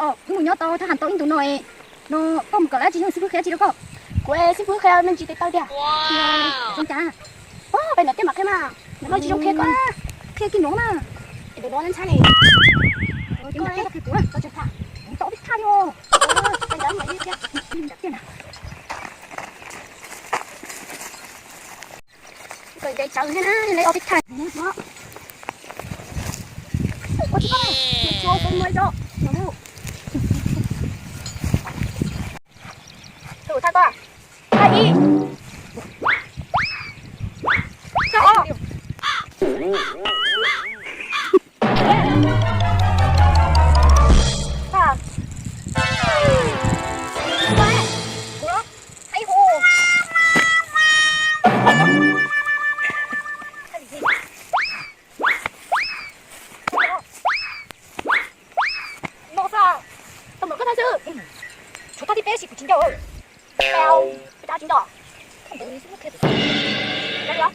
Wb mus nyob tau thab ham tau ib ntus no, no koj mus kawm lawm tsis yog xib fwb qhia tsis rau koj? Kuv xib fwb qhia me ntsis tes taw tiag. Zoo cas? Pab pais ntawm tej mam qhia mas, ntawm no tsis zoo qhia koj. Qhia kiag no na. Ntawm no ntshai ne. Ces mus qhia kuv, koj tseem tham. Kuv tau ob peb thaj li os. Koj ntes tsawv thiab na, li ob peb thaj. Ua tsis tau, tsis tau, tau muaj ib co. Tus thaj koj, thaj ib, thaj ob. Thaj, thaj ib hu. No xwb, tau mlom koj thaj xwb. Tshuav thaj thib peb xwb kuv tsis nco. Peb, peb thaj tsis nco. Thaj ntawd xwb muab qhia.